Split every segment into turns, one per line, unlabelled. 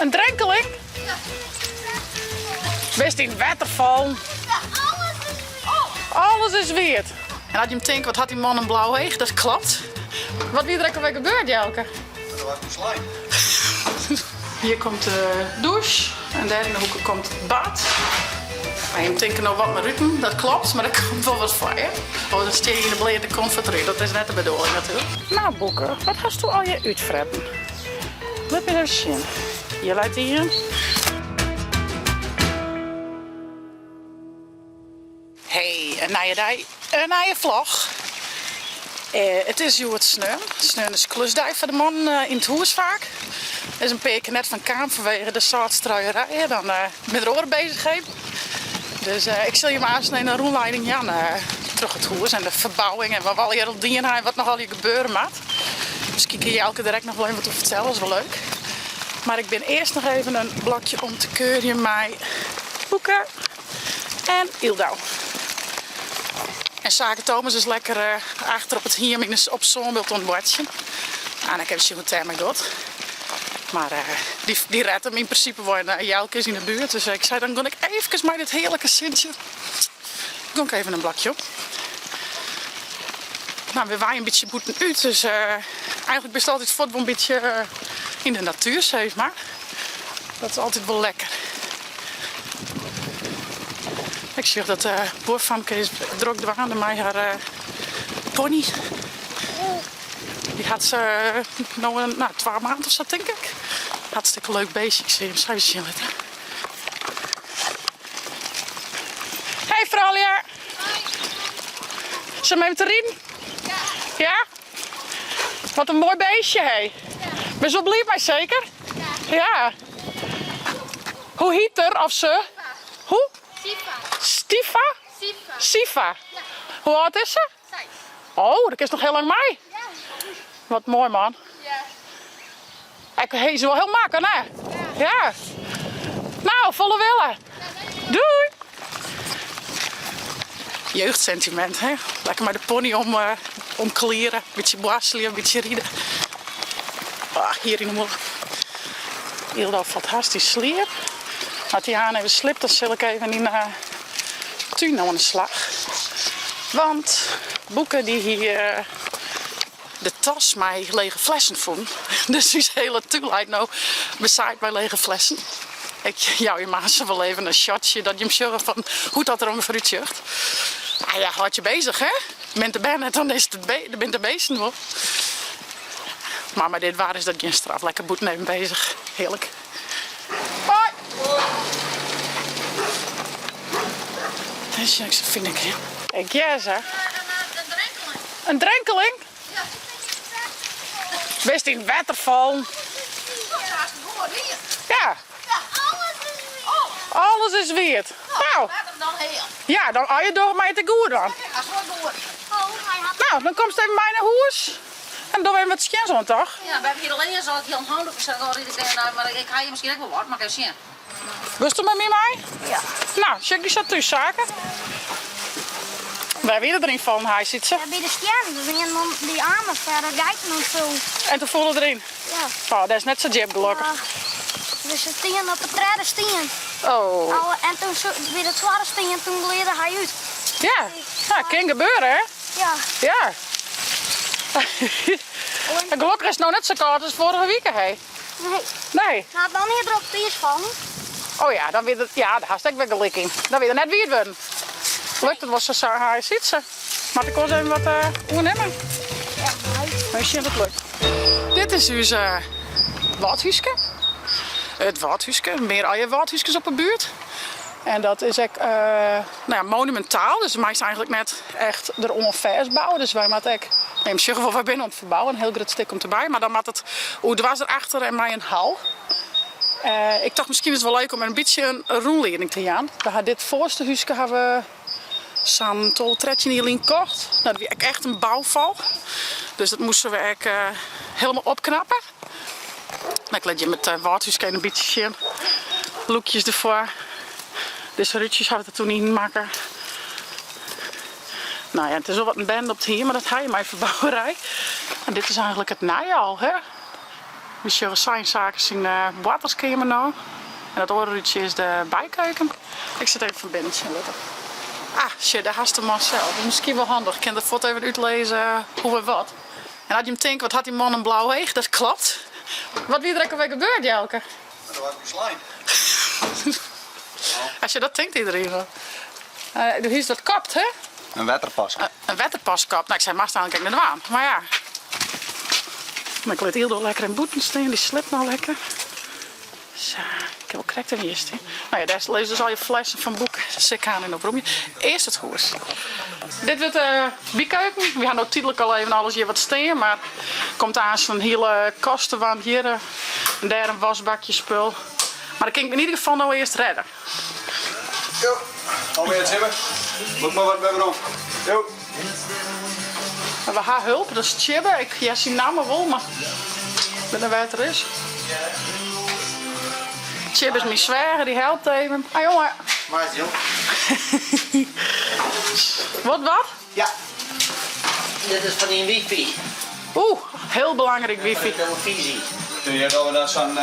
In drenkeling? Bist yn it wetter fallen? Alles is wiet. En as jim tinke, wat hat dy man in blau each, dat klopt. Wat wie der ek alwer gebeurd, Jelke?
Dat waard ferslein.
Hjir komt de dûs en dêr yn de hoeke komt it bad. En jim tinke no wat mei ruten, dat klopt, mar der komt wol wat foar je. Oh, dan stean je yn de bleate kont foar it rút, dat is net de bedoeling natuerlik. Nou Boeke, wat hasto allegear útfretten? Lit my even sjen. Hjir leit ien. Hey, in nije dei, in nije vlog. It is hjoed sneon. Sneon is klusdei foar de mannen yn it hûs faak. Der is in pear kear net fan kaam fanwege de sâltstruierij. Dan binne der oare beuzichheden. Dus ik sil jim aanst even in rûnleiding jaan troch it hûs en de ferbouwing en wat we allegear al dien ha en wat noch allegear gebeure moat. Miskien kin Jelke der ek noch wol even wat oer fertelle, dat is wol leuk. Mar ik bin earst noch even in blokje om te keurjen mei Boeke en Yldau. En Sake Thomas is lekker achter op it hiem yn op sânbult oan it boartsjen. Ah, dan kin we sjen hoe't it dêrmei docht. Mar dy, dy rêdt him yn prinsipe wol en Jelke is yn de buert. Dus ik sei dan gean ik eefkes mei dit hearlike sintsje gean ik even in blokje om. Nou, we waaie in bytsje bûten út, dus eigentlik bist altyd fuort wol in bytsje yn de natuer, sis mar. Dat is altyd wol lekker. Ik sjoch dat de buorfamke is drok dwaande mei har pony. Dy hat se no in, no, twa maand of sa tink ik. Hartstikke leuk beestje, ik sil jim sa even sjen litte. Hey froulju! Zullen we even te riden? Ja. Ja? Wat in moai beestje, hé. Bist wol bliid mei seker? Ja. Ja. Hoe hyt er of se? Hoe?
Sifa.
Stifa?
Sifa.
Sifa.
Ja.
Hoe âld is se?
Seis.
Oh, dêr kinst noch hiel lang mei.
Ja.
Wat moai man.
Ja.
Ek hy is wol hiel makker, hè?
Ja.
Ja. Nou, folle wille. Doei. Jeugdsentiment, hè? Lekker mei de pony om, uh, omklieren, bytsje boarselje, bytsje ride. Ah, hjir yn de mûle. Yldau falt hast yn sliep. As dy haan even sliept, dan sil ik even yn de tún oan de slach. Want Boeke dy hie de tas mei lege flessen fûn. Dus ús hiele tún leit no besaaid mei lege flessen. Ik jou jim aanst wol even in shotsje dat jim sjogge fan hoe't dat der ûngefear útsjocht. Nou ja, hâld je bezich hè. Bint de bern net, dan is it de bint de beesten wol. Mar mei dit waar is dat gjin straf. Lekker bûten even bezich. Hearlik. Hoi! Dêr fyn ik him. Ik hear se. In drenkeling? Bist yn it wetter fallen? Ja. Alles is wiet. Nou. Ja, dan as je dogge mei it ek goed dan. Nou, dan komst even mei nei hûs en dogge we even wat skjins oan, toch?
Ja, we hawwe hjir allinne al hiel handich, dan ryd ik even nei, mar ik ha hjir miskien ek wol wat, mar ik even sjen.
Wolst mei my mei?
Ja.
Nou, sjoch ik dy sa thús, Sake. Wêr wie er deryn fallen, hy, Sytse?
Ja, by de stjerren. Der wienen dan dy amers foar de geiten en zo.
En toen foel er deryn?
Ja.
Oh, dat is net sa djip gelokkich.
Ja. Dus se stien op de tredde stien.
Oh.
Al, en toen by de twadde stien, toen gliede hy út.
Ja, ja, kin gebeure, hè?
Ja.
Ja. En gelokkich is it no net sa kâld as foarige wike, hè?
Nee.
Nee.
Nou, dan is er op it iis fallen.
Oh ja, dan wie er, ja, dêr hast ek wer gelyk yn. Dan wie er net wiet wurden. Lukt it wol sa sa hy Sytse. Moat ik oars even wat uh, oernimme?
Ja, mei.
Even sjen wat lukt. Dit is ús uh, wâldhúske. It wâldhúske, mear allegear wâldhúskes op 'e buert. En dat is ek uh, nou ja, monumintaal, dus meist eigentlik net echt deroan fêstbouwe. Dus wy moatte ek, jim sjogge wol, wy binne oan it ferbouwen, in hiel grut stik komt derby, mar dan moat it oerdwars derachter en mei in hal. Uh, ik tocht miskien is it wol leuk om in bytsje in rûnlieding te jaan. We ha dit foarste húske ha we sa'n 12, 13 jier lyn kocht. Nou, dat wie ek echt in boufal. Dus dat moasten we ek uh, helemaal opknappe. Nou, ik lit jim it wâldhúske even in bytsje sjen. Lûkjes derfoar. Dizze rútsjes ha we der toen yn makke. Nou ja, it is wol wat in bende op it hiem, mar dat ha je mei ferbouwerij. En dit is eigentlik it nije al, hè? We sjogge sein Sake syn boarterskeamer no. En dat oare rútsje is de bykeuken. Ik sil it even fan binnen sjen litte. Ah, sjoch, dêr hast de man sels. Dat is miskien wol handich. Kin der fuort even útlizze hoe en wat. En as jim tinke, wat hat dy man in blau each, dat klopt. Wat wie der ek alwer gebeurd, Jelke?
Doe waard ik slein.
Ah, sjoch, dat tinkt iedereen wel. Do hiest wat kapt, hè?
In wetterpas.
In wetterpas kapt. Nou, ik sei, moatst eigenlik ek net dwaan. Mar ja. Mar ik lit Yldo lekker yn bûten stean, dy sliept no lekker. Sa, ik kin wol krekt even hjir stean. No ja, dêr lizze dus al je flessen fan Boek Sikhaan en opromje. Earst it hûs. Dit wurdt de bykeuken. Wy ha no tydlik al even alles hjir wat stean, mar komt aanst in hiele kastewand hjir en dêr in wasbakje spul. Mar dat kin ik yn ieder gefal no earst redde.
Jo, alweer it simmer. Lûk mar wat wer werom. Jo.
We ha hulp, dat is Tjibbe. Ik hear syn namme wol, mar ik wit net wêr't er is. Tjibbe is myn sweager, dy helpt even. Ah jonge.
Moarns jong.
Wat wat?
Ja. Dit is fan dyn wifi.
Oeh, heel belangrijk wifi.
Fan de telefyzje.
Je hebt alweer daar zo'n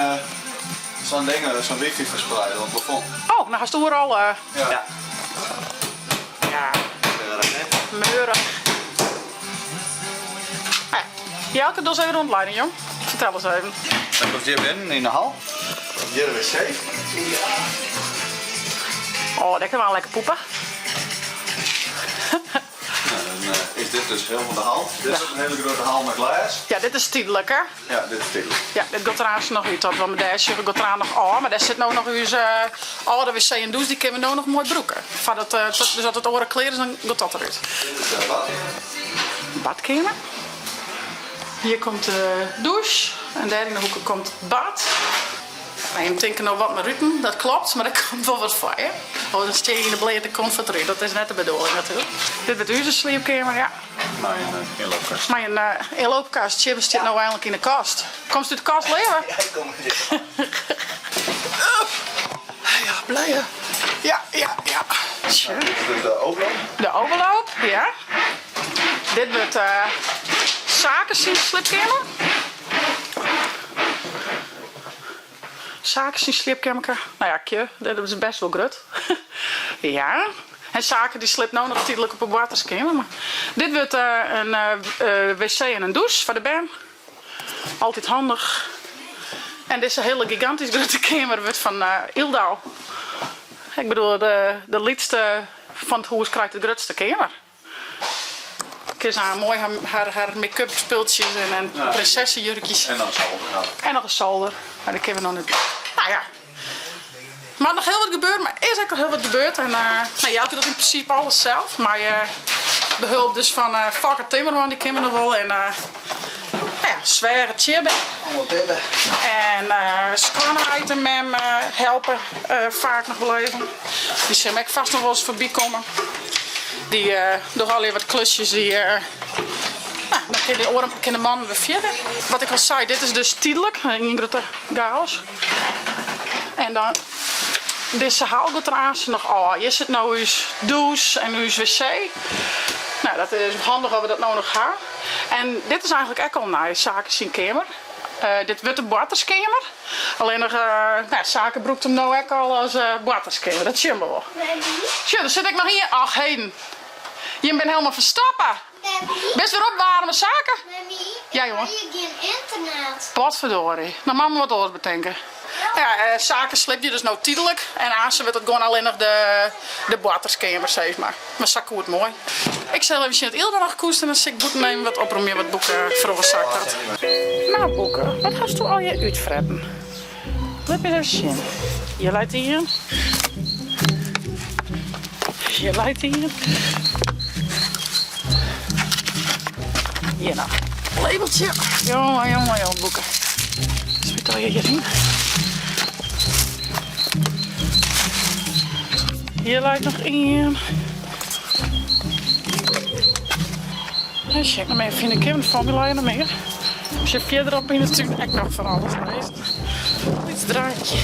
zo'n ding, zo'n wifi verspreid op het plafond.
Oh, no hast oeral.
Ja.
Ja.
Ja.
Meurig, hè?
Meurig. Nou ja, Jelke, dochst even rûnlieding, jong. Fertel ris even.
Dan komst hjir binnen yn de hal. Hjir de wc.
Oh, dêr kinne we al lekker poepe.
Nou, dan is dit dus helemaal de hal. Dit is een hele grote hal met glas.
Ja, dit is tydlik, hè?
Ja, dit is tydlik.
Ja, dit giet der aanst noch út. Dat we dêr sjogge giet der aanst noch ôf. Mar dêr sit no noch ús âlde wc en dûs. Dy kinne we no noch moai brûke. Foar dat, dus as it oare klear is, dan giet dat derút.
Dit is de badkeamer.
Badkeamer. Hjir komt de dûs en dêr yn de hoeke komt it bad. Nou, jim tinke no wat mei ruten, dat klopt, mar der komt wol wat foar je. Oh, dan stean je yn de bleate kont foar it rút, dat is net de bedoeling natuerlik. Dit wurdt ús sliepkeamer, ja.
Mei in ynloopkast.
Mei in ynloopkast. Tjibbe stiet no einlik yn de kast. Komst út de kast, leave?
Ja, ik kom út de kast.
Ja, blije. Ja, ja, ja.
Dit is dus de overloop.
De overloop, ja. Dit wurdt Sake syn sliepkeamer. Sake syn sliepkeammerke. No ja, kje, dat is best wol grut. Ja. En Sake dy sliept no noch tydlik op 'e boarterskeamer. Mar dit wurdt in wc en in dûs foar de bern. Altyd handich. En dizze hiele gigantysk grutte keamer wurdt fan Yldau. Ik bedoel, de lytste fan it hûs krijt de grutste keamer. Kin se har moai har make-up spultsjes en prinsessejurkjes.
En noch in solder ha.
En noch in solder. Mar dêr kinne we noch net. No ja. Moat noch hiel wat gebeure, mar is ek al hiel wat gebeurd. En no, Jelke docht yn prinsipe alles sels. Mei behulp dus fan Fokke Timmerman, dy kinne we noch wol. En no ja, sweager Tjibbe.
Allemaal bibbe.
En skoanheit en mem helpe faak noch wol even. Dy sil ek fêst noch wolris foarby komme. Dy dogge allegear wat klusjes dy, no, dan kinne dy oare kinne de mannen wer fierder. Wat ik al sei, dit is dus tydlik, ien grutte gaos. En dan dizze hal giet der aanst noch ôf. Hjir sit no ús dûs en ús wc. No, dat is handich dat we dat no noch ha. En dit is eigenlik ek al nij, Sake syn keamer. Dit wurdt de boarterskeamer. Allinnich, no, Sake brûkt him no ek al as boarterskeamer. Dat sjen we wol. Sjoch, der sit ek noch ien. Ach, heden. Jim binne helemaal ferstoppe. Bist wer opwaarme, Sake? Ja, jonge.
Ik ha hjir gjin ynternet.
Potverdorie. Dan moatte we wat oars betinke. Ja, Sake sliept hjir dus no tydlik. En aanst wurdt it gewoan allinnich de boarterskeamer, sis mar. Mar sa koe it moai. Ik sil even sjen oft Ylda noch koest en dan sil ik bûten even wat opromje wat Boeke feroarsakt hat. No Boeke, wat hasto allegear útfretten? Lit my even sjen. Hjir leit ien. Hjir leit ien. Hjir noch. Labeltsje. Jonge, jonge, jonge, Boeke. Smyt allegear hjiryn. Hjir leit noch ien. Even sjen, noch mear fine kin, foar my lije noch mear. Sjoch fierderop yn de tún ek noch fan alles lizzen. Lyts drankje.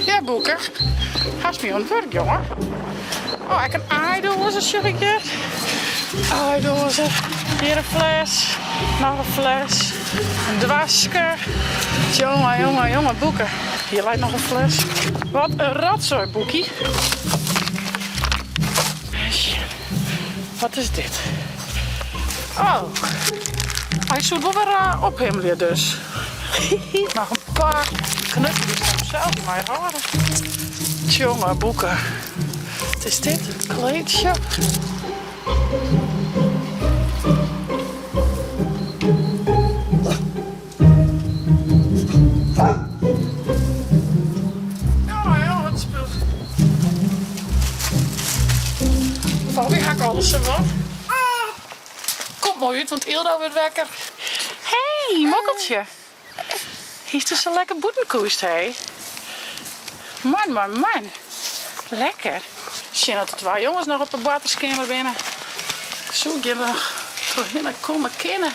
Ja, Boeke. Hast my oan it wurk, jonge. Oh, ek in aaidoaze sjoch ik hjir. Aaidoaze. Hjir in fles. Noch in fles. In dwaske. Jonge, jonge, jonge, boeken. Hier leit noch in fles. Wat in rotzooi, boekie. Wat is dit? Oh, hy soe it wol wer eh, ophimmelje dus. Noch in paar knuffels die ik zelf mei hâlde. Tjonge, boeken. Wat is dit? It kleedsje. Ja, wat spul. Van wie ha ik alles en wat? Ah, komt mooi út, want Ildo wurdt wekker. Hey, mokkeltje. Hiest dus zo lekker bûtenkoest, hé? Man, man, man. Lekker. Sjen dat de twa jonges noch op de boarterskeamer binne. Soe ik hjir noch trochhinne komme kinne?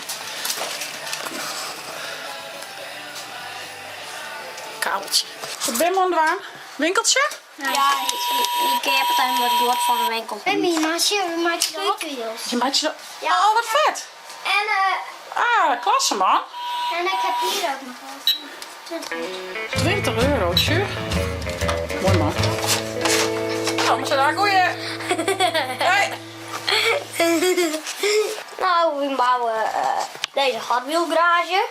Kabeltsje. Wat bin we oan it dwaan? Winkeltsje?
Ja, ik keapet even wat guod fan de winkel. En myn meitsje, we meitsje de Hot Wheels.
Je meitsje de... Oh, wat fet!
En,
Ah, klasse man.
En ik heb hier ook nog wat.
20 euro, sjoch. Mooi man. Nou, we zijn daar goeie. Hey.
Nou, we bouwen deze Hot Wheel garage.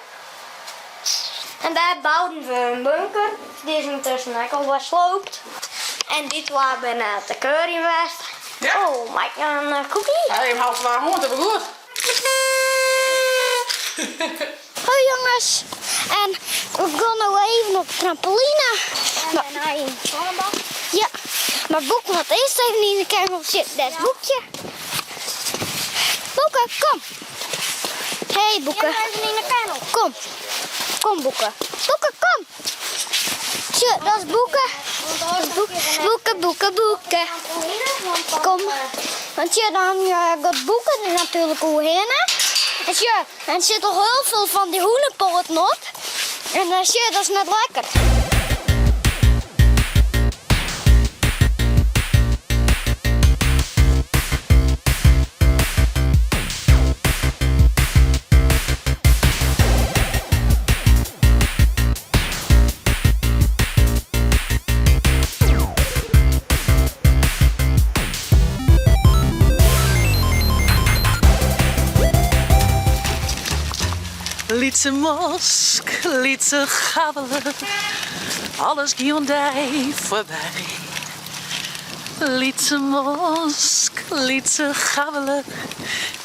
En daar bouwden we een bunker. Die is intussen ook al wat sloopt. En dit waar ben te keur in west.
Ja.
Oh, maak je een cookie?
Hey, om half twaalf honderd, hebben we goed.
Hoi jongens. En we gaan nou even op de trampoline. En daarna in het zwembad. Ja, maar Boek moet eerst even in de kamer zitten. Dat is Boekje. Boeke, kom. Hey Boeke. Ja, even in de kamer. Kom. Kom Boeke. Boeke, kom. Tje, dat is Boeke. Dat is Boeke, Boeke, Boeke, Boeke. Kom. Want ja, dan gaat Boeke er natuurlijk heen. En ja, en er zit nog heel veel van die hoenenpoten op. En dan zie je, dat is net lekker.
Lytse mosk, lytse gabbele, alles gie oan dy foarby. Lytse mosk, lytse gabbele,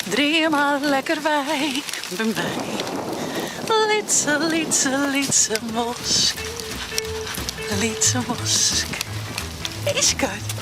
dream mar lekker wei by my. Lytse, lytse, lytse mosk, lytse mosk. Hey skat.